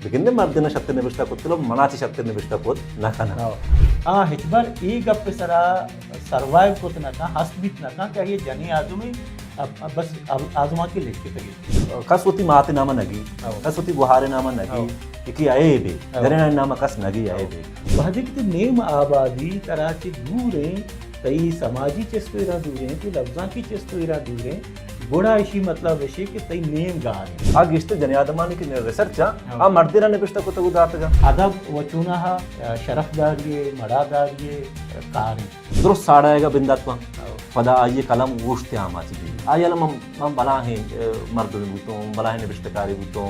بگندے مردیناں شرتر نبشتہ کت، لو منا چہ شرتر نبشتہ کت نہ کناں۔ ہاں۔ آ ہچبر اے گپ ءِ سرا سروائیو کت نہ کن، ہست بیت نہ کن کہ آئی ءِ جنین آدمے اب، اب بس اب آزمانکے لکھتگی۔ کس وتی مات ءِ نام ءَ نگی، ہاں۔ کس وتی گوہار ءِ نام ءَ نگی، ہاں۔ کہ اے بے، ہاں۔ جنینانی نام ءَ کس نگی، اے بے۔ وہدے کہ تئی نیم آبادی ترا چہ دور ایں، تئی سماجی چست ءُ ایراں دور ایں، تئی لبزانکی چست ءُ ایراں دور ایں، گڑا ایشی مطلب ایشی کہ تئی نیم گار ایں۔ آ گیشتر جنین آدمانی کہ ریسرچ ءَ، ہاں۔ آ مردیناں نبشتہ کتگ ءُ داتگ۔ ادب و چوناہا شرفداری ءِ، مڑاداری ءِ کار ایں۔ درست ساڑایگ ءَ بندات باں۔ ہاں۔ پدا آئی ءِ قلم اوشت ءِ آماچ بی۔ آئی ءَ من، من بلاہیں، اے، مردمے بوتوں، بلاہیں نبشتہ کارے بوتوں۔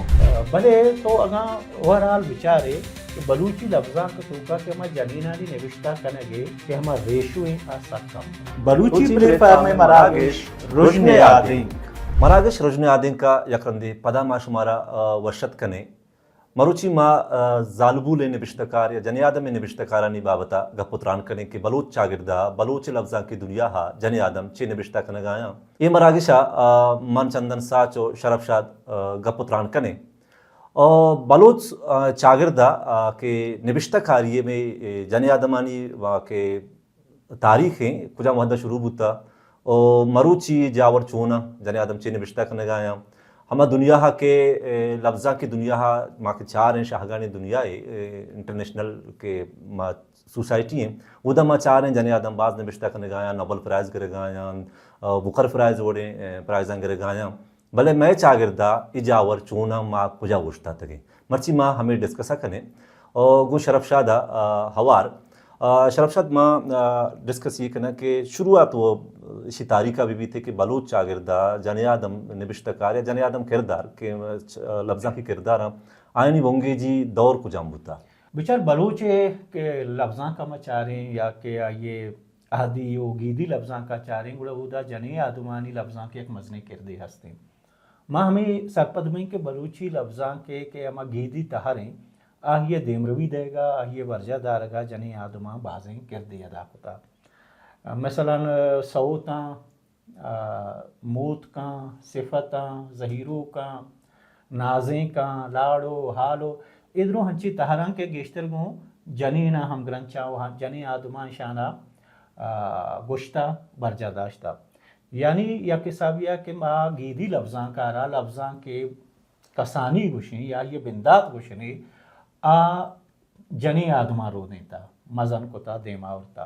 بلے تو اگاں اوورآل بچارے کہ بلوچی لبزانک ءِ توکا کہ ہما جنینانی نبشتہ کنگ ءِ کہ ہما ریشو ایں، آ سک کم۔ بلوچی بلوچی پلیٹ فارم ءِ مراگش رژن ءِ آدینک۔ مراگش رژن ءِ آدینک ءَ یک رندے پدا ما شمارا، آ، وش اتک کنیں۔ مروچی ما، آ، زالبولیں نبشتہ کار یا جنین آدمیں نبشتہ کارانی بابت ءَ گپ ءُ تران کنیں کہ بلوچ چاگرد ءَ، بلوچ لبزانکی دنیا ءَ جنین آدم چے نبشتہ کنگ ءَ آیاں۔ اے مراگش ءَ، آ، من چندن ساچ ءُ شرف شاد، آ، گپ ءُ تران کنیں۔ آ، بلوچ، آ، چاگرد ءَ، آ، کہ نبشتہ کاری ءِ مئے، اے، جنین آدمانی وا کہ تاریخ ایں، کجام وہد ءَ شروع بوتا ءُ مروچی جاور چوناں، جنین آدم چے نبشتہ کنگ ءَ آیاں۔ ہما دنیا ءَ کہ، اے، لبزانکی دنیا ءَ ما کہ چار ایں شاہگانی دنیا ءَ، اے، انٹرنیشنل کہ ما سوسائٹی ایں، اودا ما چار ایں جنین آدم باز نبشتہ کنگ ءَ آیاں، نوبل پرائز گرگ ءَ آیاں، آ، بوکر پرائز وڑیں، اے، پرائزاں گرگ ءَ آیاں۔ بلے مئے چاگرد ءَ اے جاور چوناں، ما کجا اوشتاتگیں؟ مرچی ما ہمے ڈسکس ءَ کنیں۔ او گوں شرف شاد ءَ، آ، ہوار۔ آ، شرف شاد، ما، آ، ڈسکس اے کناں کہ شروعات و اشی تاریخ ءَ بہ بیت کہ بلوچ چاگرد ءَ جنین آدم نبشتہ کار یا جنین آدم کردار کہ، آ، لبزانکی کرداراں آیانی بنگیجی دور کجام بوتا؟ بچار بلوچ ءِ کہ لبزانک ءَ ما چاریں یا کہ آئی ءِ اہدی و گیدی لبزانک ءَ چاریں، گڑا اودا جنین آدمانی لبزانک یک مزنیں کردے ہستیں۔ ما ہمے سرپد بئیں کہ بلوچی لبزانک ءِ کہ ہما گیدی تہر ایں، آئی ءِ دیمروی دئیگ ءَ، آئی ءِ برجاہ دارگ ءَ جنین آدماں بازیں کردے ادا کتا۔ مثلاً سوتاں، آ، موتکاں، صفتاں، زہیروکاں، نازینکاں، لاڑو، ہالو، اے درو ہنچیں تہراں کہ گیشتر گوں جنیناں ہمگرنچاں و جنین آدماں اشانا، آ، گوشتا برجاہ داشتا۔ یعنی یک حسابیا کہ ما گیدی لبزانکارا لبزانک کہ کسانی گوشیں یا یہ بندات گوشنے، آ جنین آدماں رودینتا، مزن کتا، دیما آورتا۔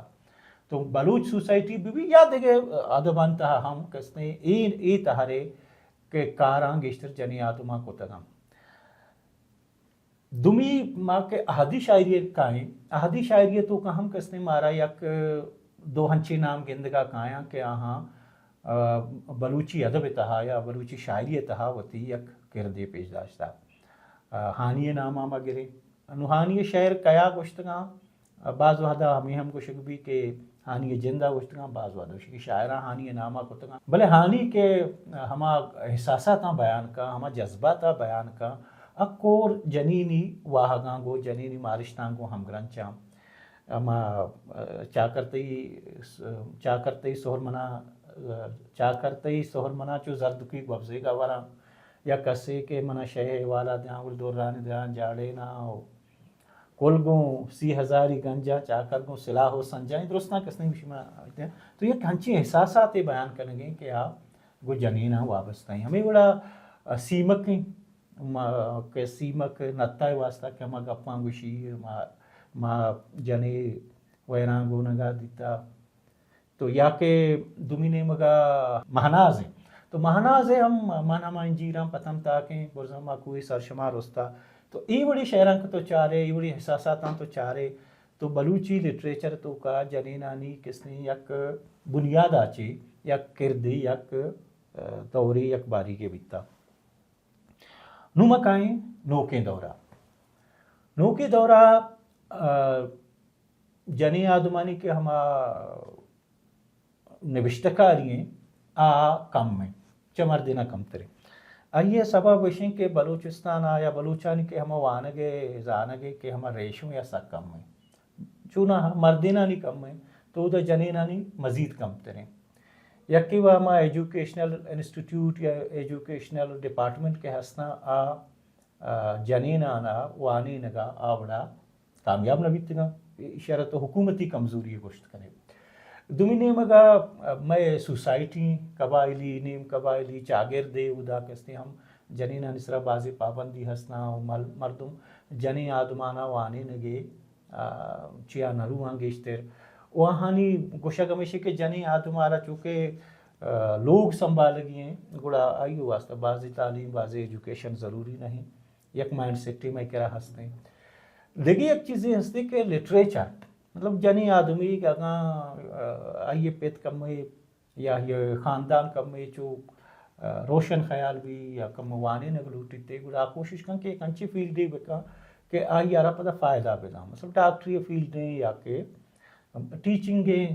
تو بلوچ سوسائٹی بہ بی یا دگہ ادبان تہا ہم کستیں اے، اے تہرے کہ کاراں گیشتر جنین آدماں کتگاں۔ دومی ما کہ اہدی شاعری ء کائیں، اہدی شاعری ء توکا ہم کستیں مارا یک دو ہنچیں نام گندگا کایاں کہ آہاں، آ، بلوچی ادب ء تہا یا بلوچی شاعری ء تہا وتی یک کردے پیش داشتا۔ آ، ہانی ء نام ء ما گریں۔ نوں ہانی ء شعر کیا گوشتگاں؟ آ، باز وہدا ہمے ہم گوشگ بی کہ ہانی ء جند ء گوشتگاں، باز وہدا گوشی کہ شاعراں ہانی ء نام ء کتگاں۔ بلے ہانی کہ ہما احساساتاں بیان کن، ہما جذباتاں بیان کن، اکور جنینی واہگاں گوں، جنینی مارشتاں گوں ہمگرنچاں۔ ہما، آ، چاکر تئی، چاکر تئی سہر منا، چاکر تئی سہر منا چو زردکی گوبزیگا وراں، یا کسے کہ منا شے حوالا دیاں، گڑ دورانی دیاں جاڑیناں و کل گوں سی ہزاری گنجاں، چاکر گوں سلاہ و سنجاں، درستاں کسنی گوشی ما۔ تو یک ہنچیں احساساتے بیان کنگیں کہ آ گوں جنیناں وابستہ ہیں۔ ہمیں وڑا سیمک ہیں، ما، کہ سیمک نتا ء واسطہ کہ ہما گپاں گوشی، ما، ما جنے ویراں گونگا دیتا۔ تو یا کہ دومی نیمگا مہناز ہیں۔ تو مہناز ہیں ہم من ہما انجیراں پتم تاکیں، برزا ما کوئی سرشما رستا۔ تو ای وڑی شعراں کہ تو چارے، ای وڑی احساساتاں تو چارے، تو بلوچی لٹریچر تو کا جنینانی کسنی یک بنیاد آچے، یک کردے، یک، ا، دورے، یک باریگے بیتا۔ نوں ما کائیں نوکیں دورا۔ نوکیں دورا، آ، جنیں آدمانی کہ ہما نبشتہ کاری ہیں، آ کم ہیں، چہ مردیناں کمتر ہیں۔ آئی ء سبب اش انت کہ بلوچستان ء یا بلوچانی کہ ہما وانگ ء زانگ ء کہ ہما ریشو یا سک کم ہیں۔ چوناہا مردینانی کم ہیں، تو اودا جنینانی مزید کمتر ہیں۔ یکے وا ہما ایجوکیشنل انسٹیٹیوٹ یا ایجوکیشنل ڈپارٹمنٹ کہ ہستاں، آ آ، جنینان ء وانینگ ء آ وڑا کامیاب نہ بیتگاں۔ ایشی ء را تو حکومتی کمزوری گوشت کنے۔ دومی نیمگ ء مئے سوسائٹی، قبائلی، نیم قبائلی، چاگردے، اودا کستے ہم جنینانی سرا بازیں پابندی ہستاں و مل-، مردم جنین آدمانا وانینگے، آ، چیا نہ رواں گیشتر۔ و آہانی گوشگ ہمیشی کہ جنین آدمارا چونکہ، آ، لوگ سنبھالگی ہیں، گڑا آئی واسطہ بازیں تعلیم، بازیں ایجوکیشن ضروری نہیں۔ یک مائنڈ سیٹی مئے کرا ہستیں۔ دگہ یک چیزے ہستیں کہ لٹریچر، مطلب جنین آدمی کہ اگاں، آ، آئی پت کمے یا یہ خاندان کمے چو، آ، روشن خیال بی یا کم وانینگ لوٹیتے، گڑا آ کوشش کن کہ یک انچیں فیلڈے بکن کہ آئی ء را پدا فائدہ بداں، مطلب ڈاکٹری فیلڈ ہیں یا کہ ٹیچنگ ہیں،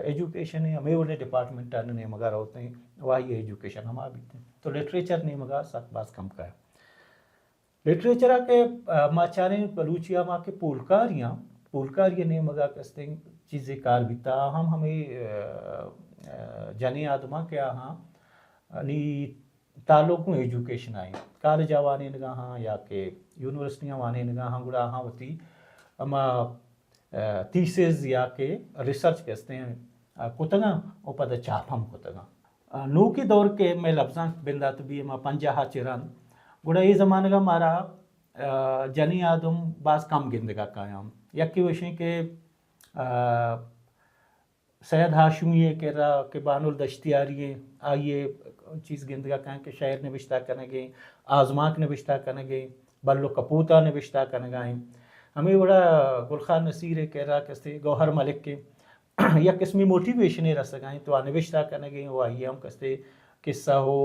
ایجوکیشن ہیں، ہمے وڑیں ڈپارٹمنٹ آنی نیمگا روتے ہیں، و آئی ایجوکیشن ہما بیتے ہیں۔ تو لٹریچر نیمگا سک باز کم کا ہے۔ لٹریچر ء کہ، آ، ما چاریں بلوچی ء ما کہ پولکاری آں، پولکاری ء نیمگ ء کستیں چیزے کار بیتا، ہم ہمے، آ، آ، جنیں آدماں کہ آہاں نی تعلق گوں ایجوکیشن ء انت، کالج ء وانینگا ہاں یا کہ یونیورسٹیاں وانینگا ہاں، گڑا آہاں وتی ہما، آ، تھیسز یا کہ ریسرچ کستیں، آ، کتگاں و پدا چاپ ہم کتگاں۔ آ، نوکیں دور کہ مئے لبزانک بندات بی، ما پنجاہ ء چہ رند، گڑا اے زمانگ ء مارا، آ، جنیں آدم باز کم گندگ ء کایاں۔ یکے وشیں کہ، آ، سید ہاشمی ء کرا کہ بانل دشتیاری ء، آئی ء چیز گندگ ء کایاں کہ شعر نبشتہ کنگ ء، آزمانک نبشتہ کنگ ء، بلو کپوت ء نبشتہ کنگ ء۔ ہمے وڑا گل خان نصیر ء کرا کستے گوہر ملک ء یک قسمی موٹیویشنے رسگ ء انت، تو آ نبشتہ کنگ ء و آئی ہم کستے قصہ و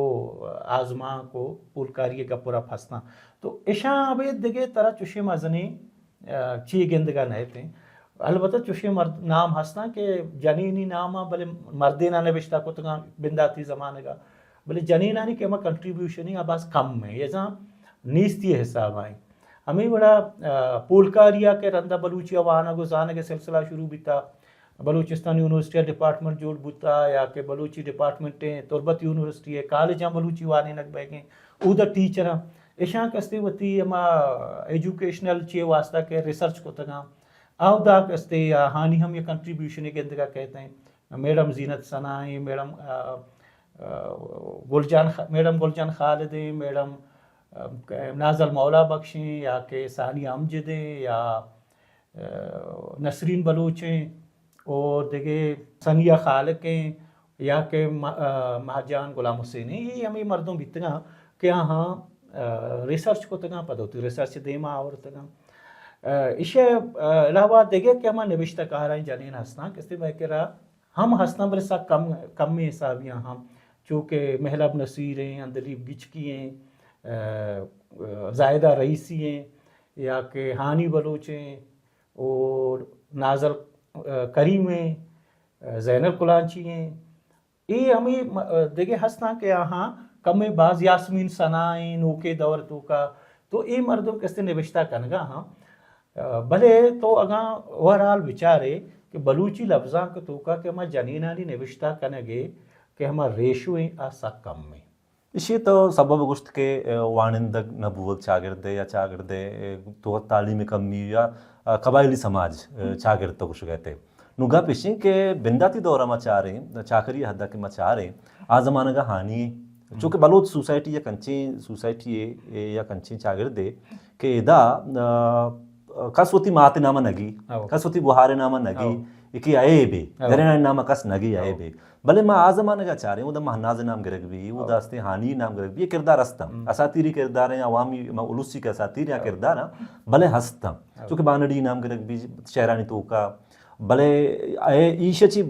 آزمانک و پولکاری ء گپ و رپ ہستاں۔ تو اشاں ابید دگہ ترا چوشیں مزنیں، آ، چی گندگ ء نہ اتیں۔ البتہ چوشیں مرد نام ہستاں کہ جنینی نام ء بلے مردین ء نبشتہ کتگاں بنداتی زمانگ ء، بلے جنینانی کہ ہما کنٹریبیوشن ء باز کم ء، ازاں نیستی ء حساب ء۔ ہمے وڑا، آ، پولکاری ء کہ رندا بلوچی ء وانگ و زانگ ء سلسلہ شروع بیتا، بلوچستان یونیورسٹی ء ڈپارٹمنٹ جوڑ بوتا یا کہ بلوچی ڈپارٹمنٹ ء تربت یونیورسٹی ء کالجاں بلوچی وانینگ بیگیں، اودا ٹیچراں اشاں کستے وتی ہما ایجوکیشنل چی واسطہ کہ ریسرچ کتگاں، اودا کستے آہانی ہم یک کنٹریبیوشن گندگا کہتے ہیں۔ میڈم زینت ثنا ہیں، میڈم، آ، آ، گل جان خ-، میڈم گل جان خالد ہیں، میڈم، آ، نازل مولا بخش ہیں یا کہ ثانیہ امجد ہیں یا، آ، نسرین بلوچ ہیں اور دگہ ثنیہ خالق ہیں یا کہ م-، آ، مہجان غلام حسین ہیں۔ یہ ہمیں مردم بیتگاں کہ آہاں، آ، ریسرچ کتگاں، پد وتی ریسرچ دیما آورتگاں۔ آ، ایشی، آ، علاوہ دگہ کہ ہما نبشتہ کاراں جنین ہستاں، کستے مئے کرا ہم ہستاں، بلے سک کم، کمیں حسابیاں ہم، چو کہ مہلب نصیر ہیں، عندلیب گچکی ہیں، آ، آ، زاہدہ رئیسی ہیں، یا کہ ہانی بلوچ ہیں، اور نازل، آ، کریم ہیں، آ، زینل کلانچی ہیں۔ اے ہمیں م-، آ، دگہ ہستاں کہ آہاں کمیں باز، یاسمین ثنا ہیں، نوکیں دور توکا، تو اے مردم کستے نبشتہ کنگا ہاں۔ آ، بلے تو اگاں اوورآل بچارے کہ بلوچی لبزانک توکا کہ ہما جنینانی نبشتہ کنگے کہ ہما ریشو ہیں، آ سک کم ہیں۔ ایشی تو سبب گوشت کہ، آ، وانندگ نہ بوگ چاگرد ء یا چاگرد ء، آ، تو تعلیم کمی یا، آ، قبائلی سماج، آ، چاگرد تو گوشگ ء تے۔ نوں گپ ایش انت کہ بنداتی دور ء ما چاریں، چاکری ء حد ء کہ ما چاریں، آ زمانگ ء ہانی، چونکہ بلوچ سوسائٹی یک انچیں سوسائٹی ء، یک انچیں چاگردے کہ ادا، آ، کس وتی مات ء نام ء نگی، او۔ کس وتی گوہار ء نام ء نگی، او۔ ایکی عیبے، او۔ درینانی نام ء کس نگی، او۔ عیبے۔ بلے ما آ زمانگ ء چاریں، اودا مہناز ء نام گرگ بی، او۔ اودا ہستیں ہانی نام گرگ بی، یہ کردار ہستاں۔ ہم۔ اساطیری کردار ہیں، عوامی، ما السی کے اساطیر یا او۔ کردار ہیں، بلے ہستاں۔ او۔ چونکہ بانڑی نام گرگ بی، شہرانی توکا، بلے اے ایش چی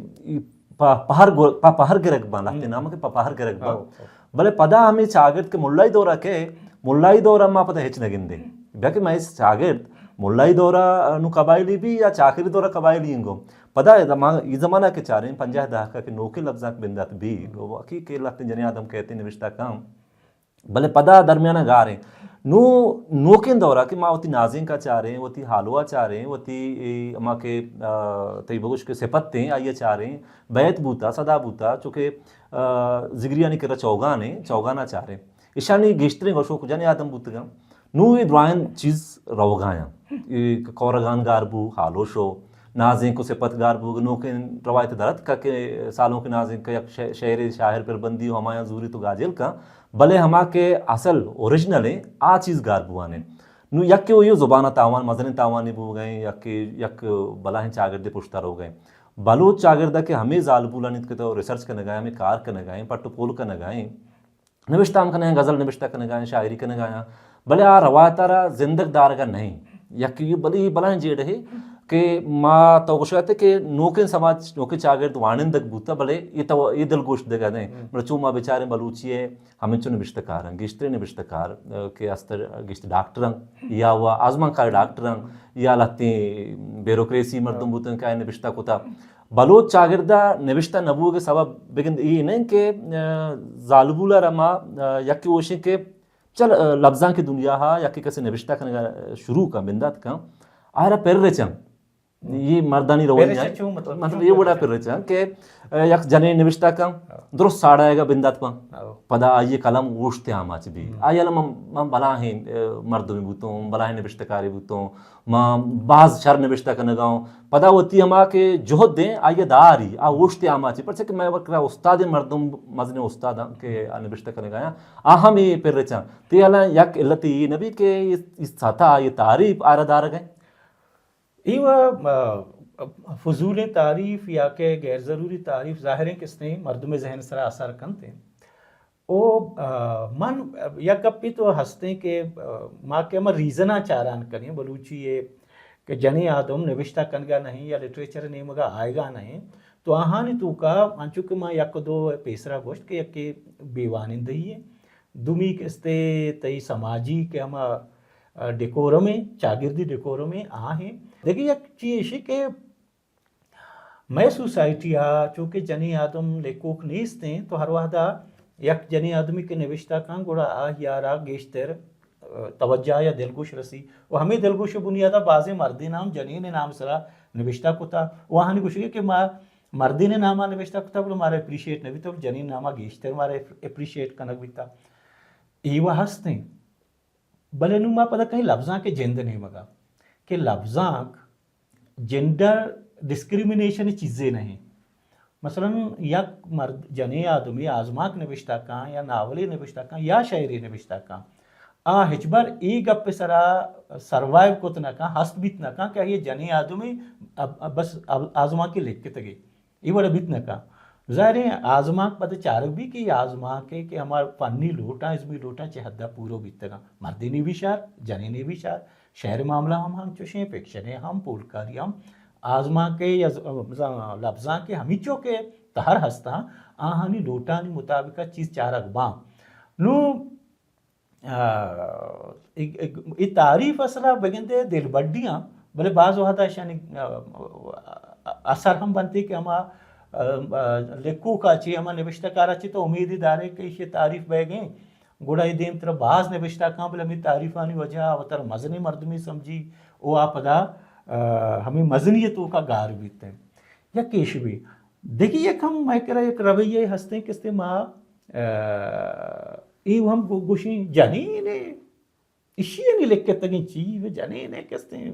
پہ پہر گر-، پہ پہر گرگ باں، لہتے نام کہ پہ پہر گرگ باں۔ او، او۔ بلے پدا ہمیں چاگرد کہ ملائی دورا کہ، ملائی دورا ما پدا ہچ نہ گندیں۔ بیا کہ ما اس چاگرد ملائی دورا نو قبائلی بی یا چاکری دورا قبائلی انگو۔ پدا اے زمان-، اے زمانہ کہ چاریں پنجاہ دہکا کہ نوکیں لبزانک بندات بی، گو کی کہ لہتے جنیں آدم کہتے نوشتہ کم۔ بلے پدا درمیان ء گار ایں۔ نوں نوکیں دور ء کہ ما وتی نازینک ء چاریں، وتی ہالو ء چاریں، وتی اے ہما کہ، آ، تئی بگوش کہ سپت ایں، آئی ء چاریں، بیت بوتا، صدا بوتا، چونکہ، آ، زگریانی کرا چوگان ایں، چوگان ء چاریں۔ ایشانی گیشتریں گوشوک جنیں آدم بوتگاں۔ نوں اے درائیں چیز روگایاں، اے کورگان گار بو، ہالوش و نازینک و سپت گار بو، نوکیں روایت درت کہ سالونک نازینک یک شے- شعر شاعر پر بندی و ہمایاں زوری تو گاجل کن، بلے ہما کہ اصل اوریجنل ہیں آ چیز گار بوانے۔ نوں یک کہ وہی زبان تاوان مزنیں تاوانی بوگئیں، یک یک بلاہیں چاگردے پشتا روگئیں۔ بلوچ چاگرد کہ ہمیں زالبولانی کہ تو ریسرچ کنگائیں، ہمیں کار کنگائیں، پٹ و پول کنگائیں، نبشتہ ہم کنگائیں، غزل نبشتہ کنگائیں، شاعری کنگائیں، بلے آ روایت را زندگ دارگا نہیں۔ یک یہ بلے یہ بلائیں جیڑ ہے کہ ما تو گوشگاتے کہ نوکیں سماج، نوکیں چاگرد وانندگ بوتا، بلے یہ تو یہ دلگوش دگا نہیں۔ بلے چون ما بیچاریں بلوچی ہے، ہمنچو نبشتہ کار ہیں، گیشتریں نبشتہ کار، کہ استر گیشتر ڈاکٹر ہیں، یا وہ آزمانکار ڈاکٹر ہیں، یا لہتیں بیوروکریسی مردم بوتن کہ آئی نبشتہ کتا۔ بلوچ چاگردا نبشتہ نہ بوگ سبب بگند یہ نہیں کہ، آ، زالبول را ما، آ، یکی وشیں کہ چل، آ، لبزانک دنیا ہا یکی کسی نبشتہ کنگا شروع کن، بندات کن، آئرا پر رچن۔ یہ مردانی روی پر رچن چون مطلب؟ مطلب یہ وڑا پر رچن کہ، آ، یک جنے نبشتہ کن، درست ساڑا ایگا بندات پن۔ پدا آئی قلم اوشت آماچ بی۔ آئی الم من بلاہیں، آ، مردمی بوتوں، بلاہیں نبشتہ کاری بوتوں، ما باز شر نبشتہ کنگا ہوں۔ پدا وتی ہما کہ جہد دیں، آئی داری، آ اوشت آماچی۔ پرچہ کہ میں وقت استاد مردم، مزن استاد ہاں کہ آ نبشتہ کنگا ہیں، آ ہم یہ پر رچاں۔ تی حالا یک علت یہ نبی کہ یہ، یہ سطح، یہ تعریف آرا دارگ ہیں۔ ای و، آ، فضول تعریف یا کہ غیر ضروری تعریف ظاہر ہیں کہ اس نے مردم ذہن سرا اثر کنتے ہیں۔ او، آ، من یک گپے تو ہستیں کہ، آ، ما کہ ہم ریزن ء چاران کنیں، بلوچی ء کہ جنیں آدم نبشتہ کنگا نہیں یا لٹریچر نیمگا آئیگا نہیں، تو آہانی توکا انچو کہ ما یک دو پیسرا گوشت کہ یکے بے وانندہی ہے، دومی کہ استے تئی سماجی کہ ہما، آ، ڈیکورم ہے، چاگردی ڈیکورم ہے، آ ہیں۔ دیکھیں یک چیز ایشی کہ مئے سوسائٹی ء چونکہ جنیں آدم لیکوک نیست انت، تو ہر وہدا یک جنیں آدمی کہ نبشتہ کن، گڑا آ یارا گیشتر، آ، توجہ یا دلگوش رسی۔ و ہمیں دلگوش بنیادا بازیں مردین نام جنین نام سرا نبشتہ کتا۔ و آہانی گوشگی کہ ما مردین ناما نبشتہ کتا، بلے مارا اپریشیٹ نہ بیتا، بلے جنین ناما گیشتر مارا اپریشیٹ کنگ بیتا۔ ای و ہستیں۔ بلے نوں ما پدا کہیں لبزانک ء جند ء نیمگا کہ لبزانک جینڈر ڈسکریمنیشن چیزے نہیں۔ مثلاً یک مرد جنیں آدمی آزمانک نبشتہ کن یا ناولے نبشتہ کن یا شاعری نبشتہ کن، آ ہچبر اے گپ سرا سروائیو کت نہ کن، ہست بیت نہ کن کہ آئی جنیں آدمی اب، اب بس اب آزمانک لکھتگے۔ اے وڑ بیت نہ کن۔ ظاہر ہے آزمانک پد چارگ بی کہ اے آزمانک ہے کہ ہما فنی لوٹاں، ازمی لوٹاں چہ حدا پورو بیتگاں۔ مردینی بھی شار، جنینی بھی شار، شعر معاملہ ہم ہم چوشیں، فکشن ہے ہم، پولکاری ہم، آزمانک ہے یا ز-، لبزانک ہے ہمیچو کہ تہر ہستاں، آہانی لوٹانی مطابق چیز چارگ باں۔ نوں آ، اے، اے، اے تعریف اصلا بگندے دلبڈیاں، بلے بعض وہدا اشانی، آ، اثر ہم بنتے کہ ہما، آ، آ، لکھوکا چی، ہما نبشتہ کارا چی تو امیدی دارے کہ ایشی تعریف بیگیں، گڑا اے دیمترا باز نبشتہ کاں، بلے ہمیں تعریفانی وجہ وتر مزنی مردمی سمجھی، او آ پدا، آ، ہمیں مزنی توکا گار بیتے۔ یک ایش بھی۔ دگہ یک ہم مئے کرا یک رویہ ہستیں کہ استے ما، آ، اے ہم گو-، گوشیں جنین ء، ایشی ء نی لکھتگیں چی و جنین ء کستیں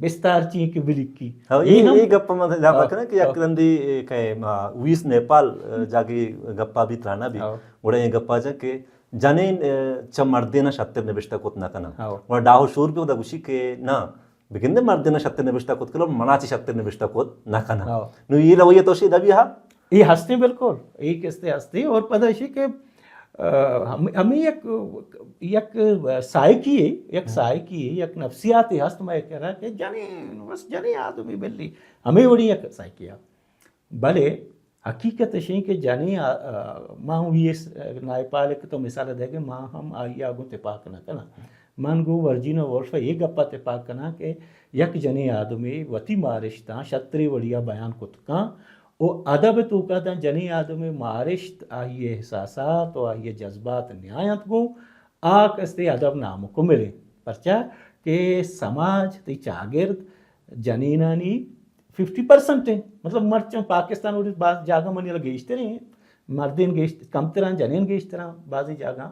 بستار چی کہ بلکی۔ ہاں، اے، اے ہم اے گپ ہم اضافہ ہاں، کناں کہ یک ہاں۔ رندی، اے، کہ ما ویس نیپال، آ، جاگے گپا بھی ترانا بھی۔ ہاں۔ گڑا اے گپا جا کہ جنین، آ، چہ مردین شتر نبشتہ کت نہ کناں۔ ہاں۔ گڑا ڈاہو شور بھی ہوتا گوشی کہ نہ، بگندے مردین شتر نبشتہ کت کناں، منا چی شتر نبشتہ کت نہ کناں۔ ہاں۔ نو اے رویہ تو شی دبی ہا؟ اے ہستیں بالکل، اے کستے ہستیں اور پدا اشی کہ، آ، ہم-، ہمیں یک، یک سائیکی ہے، یک ہاں۔ سائیکی ہے، یک نفسیاتی ہست میں کرا کہ جنین، بس جنین آدمی بلی، ہمیں وڑی یک سائیکی ہے۔ بلے حقیقت اش انت کہ جنین آ-، آ، ما ہم وی ایس نائپال ء کہ تو مثال دے کہ ما ہم آئی ء گوں تپاک نہ کناں۔ من گوں ورجینا وولف ء اے گپ ء تپاک کناں کہ یک جنین آدمے وتی مارشتاں شترے وڑی ء بیان کت کن و ادب ء توکا داں جنین آدمے مارشت، آئی ء احساسات و آئی ء جذبات نیاینت گوں، آ کستے ادب نامکمل انت۔ پرچا کہ سماج، تئی چاگرد، جنینانی ففٹی پرسنٹ ہیں، مطلب مرچاں پاکستان اور بعض جاگہ منی لا گیشتر ہیں، مردین گیشت-، کمتران، جنین گیشتران بعضی جاگہ۔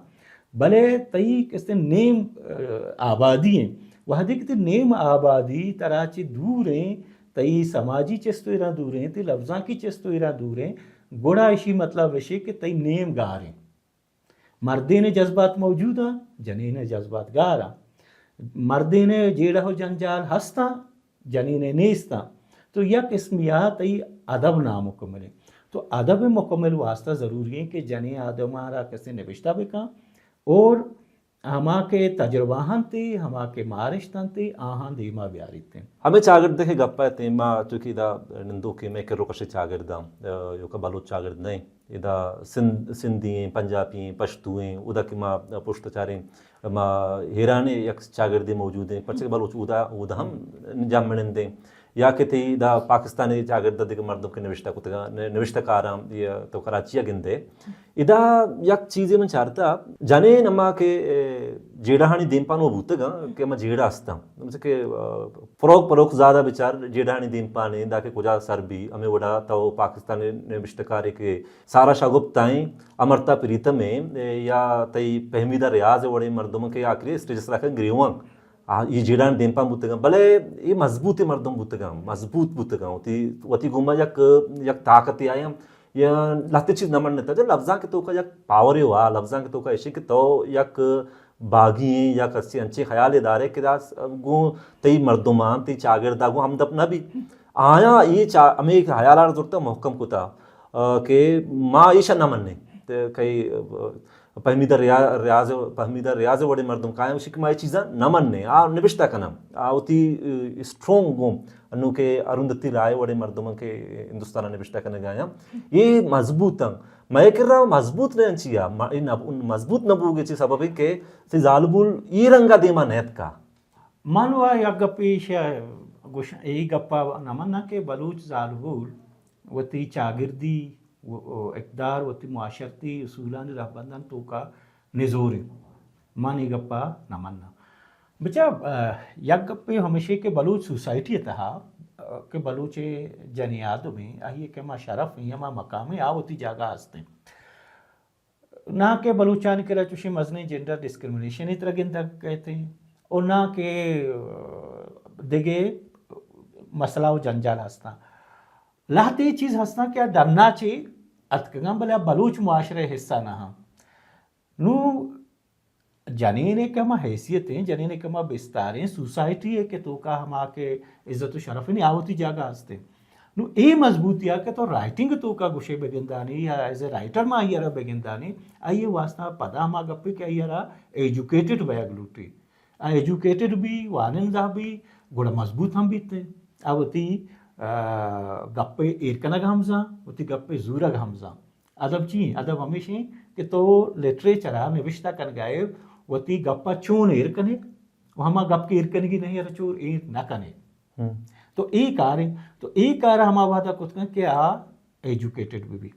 بلے تئی کستے نیم آبادی ہیں، وہدے کہ تئی نیم آبادی ترا چہ دور ہیں، تئی سماجی چست و ایرا دور ہیں، تئی لبزانکی چست و ایرا دور ہیں، گڑا اشی مطلب اشی کہ تئی نیم گار ہیں۔ مردین جذبات موجود ہیں، جنین جذبات گار ہیں۔ مردین جیڑہ و جنجال ہستاں، جنین نیستاں۔ تو یک قسمی آ تئی ادب نامکمل ہیں۔ تو ادب مکمل واسطہ ضروری ہیں کہ جنین آدم را کسے نوشتہ بکن اور ہما کہ تجربہ انت، ہما کہ مارشت انت، آہاں دیما بیاریت۔ ہمے چاگرد کہ گپ ء تیما چونکہ دا نندوکیں مئے کر و کش چاگرداں، آ، ایوکا بلوچ چاگرد نہ ایں، ادا سندھ، سندھی ایں، پنجابی ایں، پشتو ایں، ادا کہ ما پشت چاریں، ما ایران یک چاگردے موجود ایں، پرچہ کہ بلوچ ادا، ادا ہم جامنندیں۔ یا کہ تئی دا پاکستانی چاگرد دگہ مردم کہ نوشتہ کتگاں، ن-، نوشتہ کاراں، یا تو کراچی ء گندے۔ ادا یک چیزے من چارتا، جنین ہما کہ، اے، جیڑہانی دیمپان وہ بوتگاں کہ ہما جیڑہ ہستاں۔ مثل کہ، آ، فروغ پروخ زیادہ بچار جیڑہانی دیمپانے، دا کہ کجا سر بی، ہمیں وڑا تو پاکستانی نوشتہ کارے کہ سارا شاہ گپتا ایں، امرتا پریتم ایں، اے، یا تئی فہمیدہ ریاض وڑے مردم کہ آخری اسٹیج سرا کن گریوان۔ آ، اے جیڑان دیمپان بوتگاں، بلے اے مضبوط مردم بوتگاں، مضبوط بوتگاں۔ وتی، وتی گوما یک، یک طاقتے آیاں، یا لہتے چیز نہ منتا۔ جو لفظاں کہ توکا یک پاورے ہوا، لفظاں کہ توکا ایشی کہ تو یک باغی ہیں یا کسی انچے خیالے دارے کہ داس گوں تئی مردمان، تئی چاگردا گوں ہمدپ نہ بی۔ آیاں اے چا-، ہمیں خیالار زرتا محکم کتا، آ، کہ ما ایشا نہ منیں۔ تے کئی، آ، پہمیدہ ریا-، ریاض، پہمیدہ ریاض وڑے مردم قائم شک ما یہ چیزاں نہ مننے، آ نبشتہ کنم، آ وتی، اے، اسٹرونگ گوں، انو کہ اروندتی رائے وڑے مردم کہ ہندوستان نبشتہ کنگا ہیں، یہ مضبوط ہیں۔ مئے کرا مضبوط نہ انچیا، م-، اے نب-، مضبوط نہ بوگے چی سبب ہے کہ سی زالبول ای رنگا دیما نیت کا۔ من وا یک گپے ایشی ء گوش-، اے گپ ء نہ مناں کہ بلوچ زالبول وتی چاگردی و، و اقدار، وتی معاشرتی اصولانی رہبندانی توکا نزور انت۔ من اے گپ ء نہ مناں۔ بچا، آ، یک گپے ہمیشی کہ بلوچ سوسائٹی ء تہا، آ، کہ بلوچ جنی آدمے، آئی ء کہ ہما شرف ہیں، ہما مقام ہیں، آ وتی جاگہ ہستیں۔ نہ کہ بلوچانی کرا چوشیں مزنیں جینڈر ڈسکریمنیشن ء ترا گندگ کئیت، اور نہ کہ دگہ مسئلہ و جنجال ہستاں۔ لہتے چیز ہستاں کہ آ ڈنا چے اتکگاں، بلے آ بلوچ معاشرہ ء حصہ نہ ہاں۔ نوں جنین ء کہ ہما حیثیت ہیں، جنین ء کہ ہما بستار ہیں، سوسائٹی ء کہ توکا ہما کہ عزت و شرف ہیں، آ وتی جاگہ ہستیں۔ نو اے مضبوطی آ کہ تو رائٹنگ توکا گوشے بگندانی یا ایز اے رائٹر ما آئی را بگندانی، آئی واسطہ پدا ہما گپے کہ آئی را ایجوکیٹڈ بیگ لوٹی۔ آ ایجوکیٹڈ بی، وانندہ بی، گڑا مضبوط ہم بیتے۔ آ وتی، آ، گپے ایر کنگ ہم زان، وتی گپے زورگ ہم زان۔ ادب چی ہیں؟ ادب ہمیش ہیں کہ تو لٹریچر ء نبشتہ کنگائے وتی گپ ء چون ایر کنے و ہما گپ کہ ایر کنگی نہیں ء چور ایر نہ کنے۔ ہم۔ تو اے کار ہیں، تو اے کار ہما وعدہ کت کن کہ آ ایجوکیٹڈ بہ بی۔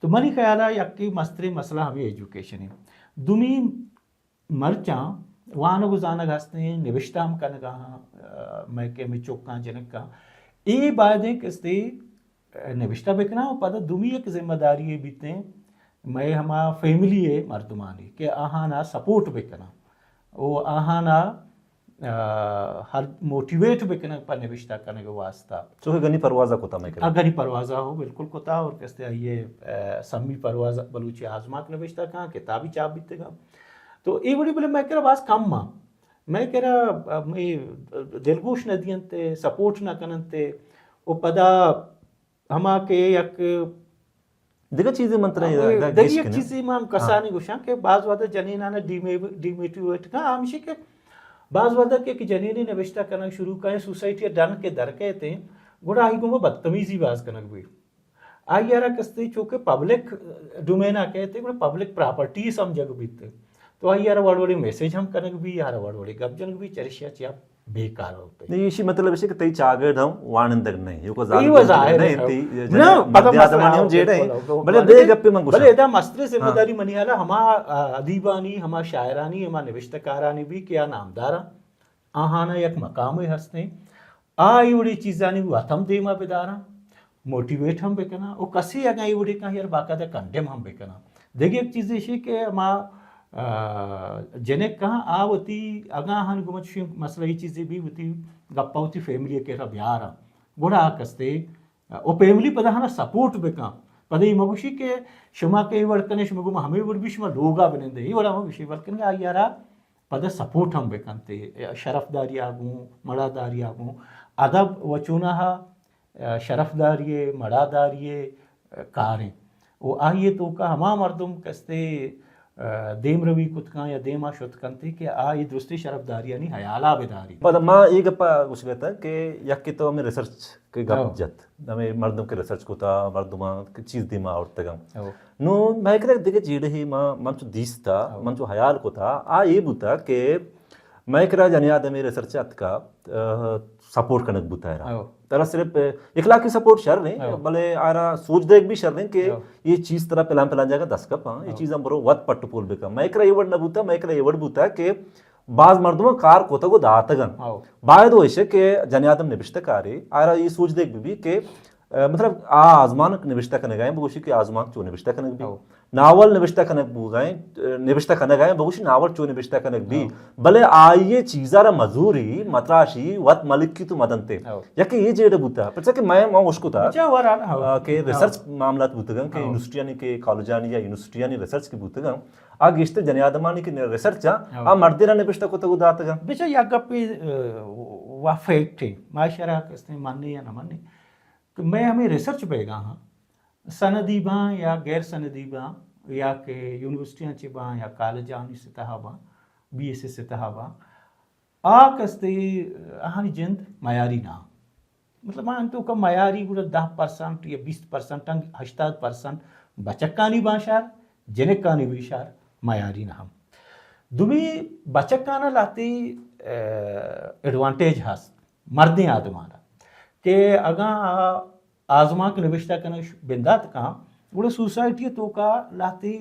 تو منی خیال ء یکی مستریں مسئلہ ہمیں ایجوکیشن ہے۔ دومی مرچاں وانگ و زانگ ہستیں، نبشتہ ہم کنگا ہاں، آ، مئے کہ ہمیں چکاں جنکاں۔ اے باید ہیں کہ استے نبشتہ بکناں و پدا دومی یک ذمہ داری بیتیں مئے ہما فیملی ء مردمانی کہ آہانا سپورٹ بکناں و آہانا، آ، ہر موٹیویٹ بکنگ پہ نبشتہ کنگ واسطہ۔ چونکہ گنی پروازہ کتا مئے کرا۔ آ، گنی پروازہ ہو بالکل کتا اور کستے آئیے، آ، سمی پروازہ بلوچی آزماک نبشتہ کاں، کتابی چاپ بیتگاں۔ تو اے وڑی بلے مئے کرا باز کم آں۔ مئے کرا، آ، اے دلگوش نہ دینت، سپورٹ نہ کننت و پدا ہما کہ یک دگہ چیزے من ترا ادا دگہ گیش یک کناں۔ چیزے من کسانی گوشاں کہ بعض وقت جنینانا ڈیمے-، ڈیموٹیویٹ کن، ہمیشی کہ بعض وقت کہ، کہ جنینے نبشتہ کنگ شروع کن، سوسائٹی ڈن کہ در کئیت، گڑا آئی گوما بدتمیزی باز کنگ بی۔ آئی ء را کستے چونکہ پبلک ڈومین ء کئیت، گڑا پبلک پراپرٹی سمجھگ بیت۔ تو آئی ء را وڑ وڑی میسج ہم کنگ بی، آ را وڑ وڑی گپ جنگ بی، چرشیا چیا بیکار ہوتے۔ نہیں، اسی مطلب ہے کہ تئی چاگرد ہم وانندگ نہیں، یو کو اے زیادہ وہ ظاہر نہیں ہے۔ تئی نہ، پدا مردی مسئلہ آدمانی ہم ہو، جیڑے ہیں۔ بالکل، بالکل۔ بلے دے گپے من گوشاں۔ بلے ادا مستر ذمہ داری منی حالا ہما، آ، ادیبانی، ہما شاعرانی، ہما نوشتہ کارانی بی کہ آ نامدار ہیں۔ آہانا یک مقامے ہستیں۔ آ اے وڑی چیزانی وت ہم دیما بداراں، موٹیویٹ ہم بکناں، و کسے اگاں اے وڑی کن یار باقاعدہ کنڈیم ہم بکناں۔ دگہ یک چیز ایشی کہ ہما جنک کہاں آ وتی اگاں ہن گمت شی مسئلہ ہی چیزی بھی وتی گپا وتی فیملی کے را بیارا گڑا آ کستے او فیملی پدا ہنا سپورٹ بکن۔ پدا یہ مگوشی کہ شما کہ یہ وڑ کنے شما گما ہمیں وڑ بھی شما لوگا بنندے یہ وڑا مگوشی بلکن آ یارا پدا سپورٹ ہم بکنتے، شرف داری آ گوں، مڑا داری آ گوں۔ ادب و چوناہا شرف داری، مڑا داری کاریں۔ و آئی توکا ہما مردم کستے دیم روی کتکاں یا دیما شت کنتے کہ آ یہ درستی شرف داریانی حیالا بداری۔ پدا ما یہ گپا گوشگتا کہ یک تو ہمیں ریسرچ کہ گپ جت، ہمیں مردم کہ ریسرچ کتا، مردماں کہ چیز دیما آورتگاں۔ نو مئے کرا دگہ جیڑہ ہی ما من چو دیستا، من چو حیال کتا، آ اے بوتا کہ مئے کرا جنی آدمی ریسرچ اتکا، سپورٹ کنگ بوتا ہے۔ ترا صرف اخلاقی سپورٹ شر نہیں، بلے آرا سوچ دیگ بھی شر نہیں کہ یہ چیز ترا پلان پلان جگہ دست کپ ہاں، یہ چیز ہم برو وت پٹ پول بکا۔ مئے کرا یہ وڑ نہ بوتا، مئے کرا یہ وڑ بوتا کہ باز مردماں کار کتگ و داتگن۔ باید و ایشے کہ جنی آدم نبشتہ کارے، آرا یہ سوچ دیگ بی کہ مطلب آ آزمانک نبشتہ کنگائیں، بگوشی کہ آزمانک چو نبشتہ کنگ بی۔ ناول نبشتہ کنگ بوگائیں، نبشتہ کنگائیں، بگوشی ناول چو نبشتہ کنگ بی۔ بلے آئیے چیزا را مزوری، متراشی، وت ملکی تو مدنتے۔ یکی یہ جیڑ بوتا، پرچہ کہ میں، میں اشکتا کہ ریسرچ معاملات بوتگن کہ یونیورسٹیانی کہ کالجانی یا یونیورسٹیانی ریسرچ کی بوتگن، آ گیشتر جنی آدمانی کہ ریسرچ آ، آ مردے را نبشتہ کتگ و داتگن۔ بچا یک گپے، وا فیکٹ ہے، ما شرح کستے ماننے یا نہ ماننے، کہ میں ہمیں ریسرچ بیگا ہاں، سندی باں یا غیر سندی باں، یا کہ یونیورسٹیاں چہ باں یا کالجانی سطح باں، بی ایس سی سطح باں، آ کستے آہانی جند معیاری نہ۔ مطلب آہانی توکا معیاری گڑا دہ پرسنٹ یا بیست پرسنٹ، ہشتاد پرسنٹ بچکانی باں شار، جنکانی بھی شار، معیاری نہ ہم۔ دومی بچکانا لہتے ایڈوانٹیج ہست مردیں آدمانا کہ اگاں آ آزمانک نبشتہ کنگ بندات کاں، گڑا سوسائٹی توکا لہتے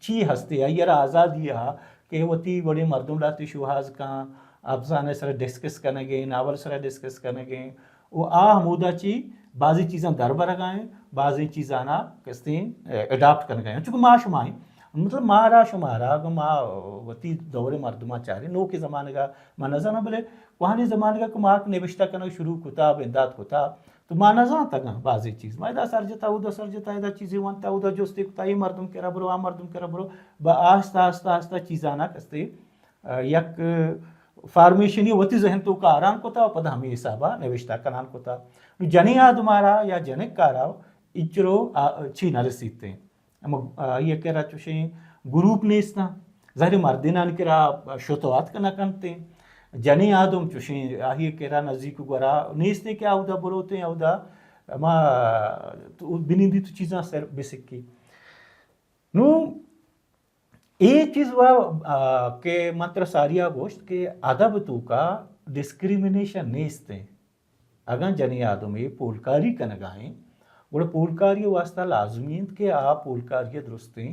چی ہستے، آئی را آزادی ہا کہ وتی وڑیں مردم لہتے شوہاز کاں، افسانے سرا ڈسکس کنگیں، ناول سرا ڈسکس کنگیں، و آ ہمودا چی بازی چیزاں در برگائیں، بازی چیزانا کستیں اڈاپٹ کنگائیں۔ چونکہ ما شمائیں، مطلب مارا شمارا، اگاں ما وتی دور مردماں چاریں، نوکے زمانگا ما نزاناں، بلے کوہنیں زمانگا کہ ما نبشتہ کنگ شروع کتا، بندات کتا، تو ما نزانتگاں بازیں چیز۔ ما ادا سر جتا، اودا سر جتا، ادا چیزے ونتا، اودا جستے کتا، اے مردم کرا برو، آ مردم کرا برو، با آہستہ، آہستہ، آہستہ چیزانا کستے، آ، یک فارمیشنی وتی ذہن توکا آران کتا و پدا ہمے حسابا نوشتہ کنان کتا۔ نو جنیں آدمارا یا جنکارا انچرو، آ، چی نہ رسیتے۔ ہما، آ، آئی ء کرا چوشیں گروپ نیستاں۔ ظاہر مردینانی کرا شت و اتک نہ کنتیں۔ جنیں آدم چوشیں آئی ء کرا نزیک گورا نیستیں کہ اودا بروتیں، اودا ہما تو بنندی تو چیزاں سر بسکی۔ نو اے چیز و، آ، کہ من ترا ساریا گوشت کہ ادب توکا ڈسکریمنیشن نیستیں۔ اگاں جنیں آدمے پولکاری کنگا ایں، گڑا پولکاری واسطہ لازمی انت کہ آ پولکاری درستیں،